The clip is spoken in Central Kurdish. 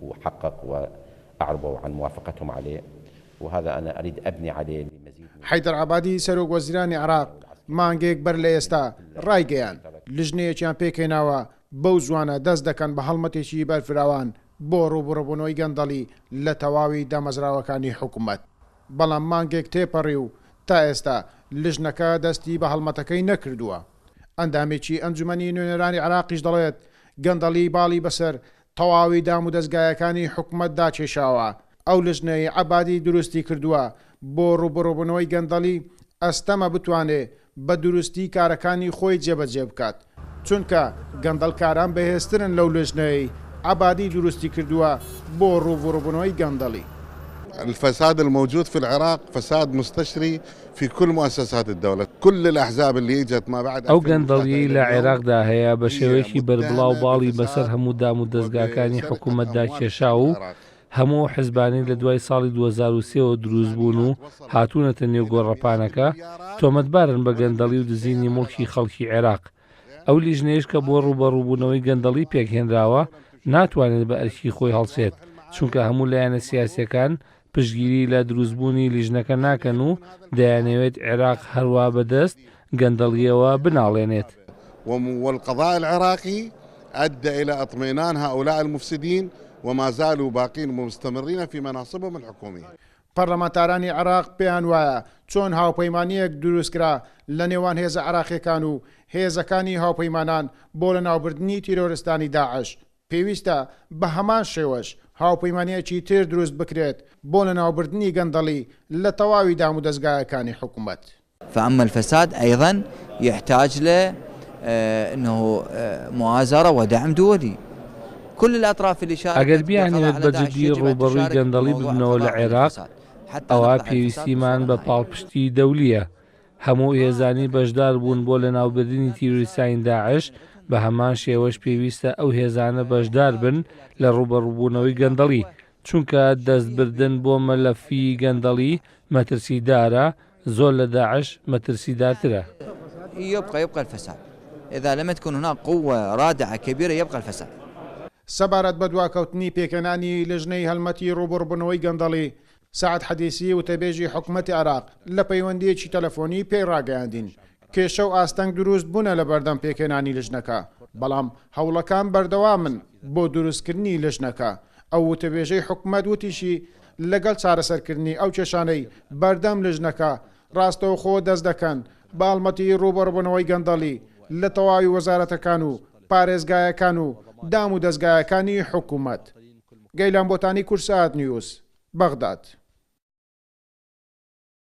وحقق وأعربوا عن موافقتهم عليه وهذا أنا أريد أبني عليه لمزيد من. حەیدەر عەبادی سەرۆک وەزیرانی عێراق مانگێک بەر لە ئێستا ڕایگەیاند، لیژنەیەکیان پێکهێناوە بەو زووانە دەست دەکەن بە هەڵمەتێکی بەرفراوان بۆ ڕووبڕووبوونەوەی گەندەڵی لە تەواوی دامەزراوەکانی حکومەت، بەڵام مانگێک تێپەڕی و تا ئێستا لیژنەکە دەستی بە هەڵمەتەکەی نەکردووە. ئەندامێکی ئەنجومەنی نوێنەرانی عێراقیش دەڵێت، گەندەڵی باڵی بەسەر تەواوی دامودەزگایەکانی حکومەتدا کێشاوە، ئەو لجنەی عەبادی دروستی کردووە بۆ ڕووبەڕووبوونەوەی گەندەڵی ئەستەمە بتوانێ بە دروستی کارەکانی خۆی جێبەجێ بکات، چونکە گەندەڵکاران بەهێزترن لەو لجنەی عەبادی دروستی کردووە بۆ ڕووبوڕووبوونەوەی گەندەڵی. الفساد الموجود في العراق فساد مستشري في كل مؤسسات الدولە كل الاحزاب اللي اجت ما بعد ئەو گەندەڵیەی لە عێراقدا هەیە بە شێوەیەکی بەربڵاو باڵی بەسەر هەموو دام و دەزگاکانی حکومەتدا کێشا و هەموو ئەو حزبانەی لە دوای ساڵی 2003 ەوە دروست بوون و هاتوونەتە نێو گۆڕەپانەکە تۆمەتبارن بە گەندەڵی و دزینی موڵکی خەڵکی عێراق. ئەو لیژنەیەش کە بۆ ڕووبەڕووبوونەوەی گەندەڵی پێکهێنراوە ناتوانێت بە ئەرکی خۆی هەڵسێت، چونکە هەموو لایەنە سیاسییەکان پشتگیری لە دروستبوونی لیژنەکە ناکەن و دەیانەوێت عێراق هەروا بەدەست گەندەڵییەوە بناڵێنێت. والقضاء العراقی ادى الى اطمئنان هؤلاء المفسدين وما زالوا باقين ومستمرين في مناصبهم الحكومية. پەرلەمانتارانی عێراق پێیان وایە چۆن هاوپەیمانییەک دروستکرا لە نێوان هێزە عێراقییەکان و هێزەکانی هاوپەیمانان بۆ لەناوبردنی تیرۆرستانی داعش، پێویستە بە هەمان شێوەش هاوپەیمانییەکی تر دروست بکرێت بۆ لەناوبردنی گەندەڵی لە تەواوی دامودەزگایەکانی حکومەت. فاما الفساد ايضا يحتاج له انه مؤازرة ودعم دولي كل الاطراف اللي شاركت ئەگەر بیانەوێت بە جدی ڕووبەڕووی گەندەڵی ببنەوە لە عێراق، ئەوا پێویستیمان بە پاڵپشتی دەولییە. هەموو هێزانەی بەشدار بوون بۆ لەناوبردنی تیرۆریستانی داعش، بە هەمان شێوەش پێویستە ئەو هێزانە بەشدار بن لە ڕووبەڕووبوونەوەی گەندەڵی، چونکە دەستبردن بۆ مەلەفی گەندەڵی مەترسیدارە، زۆر لە داعش مەترسیدارترە. يبقى يبقى الفساد اذا لم تكن هناك قوة رادعة كبيرة يبقى الفساد. سەبارەت بە دواکەوتنی پێکهێنانی لیژنەی هەڵمەتی ڕووبەڕووبوونەوەی گەندەڵی، سەعد حەدیسی وتەبێژی حکومەتی عێراق لە پەیوەندییەکی تەلەفۆنی پێی ڕاگەیاندین، کێشە و ئاستەنگ دروست بوونە لەبەردەم پێکهێنانی لیژنەکە، بەڵام هەوڵەکان بەردەوامن بۆ دروستکردنی لیژنەکە. ئەو وتەبێژەی حکومەت وتیشی، لەگەڵ چارەسەرکردنی ئەو کێشانەی بەردەم لیژنەکە، ڕاستەوخۆ دەست دەکەن بە هەڵمەتی ڕووبەڕووبوونەوەی گەندەڵی لە تەواوی وەزارەتەکان و پارێزگایەکان و دام و دەزگایەکانی حکومەت. گەیلان بۆتانی، کوردسات نیوز، بەغداد.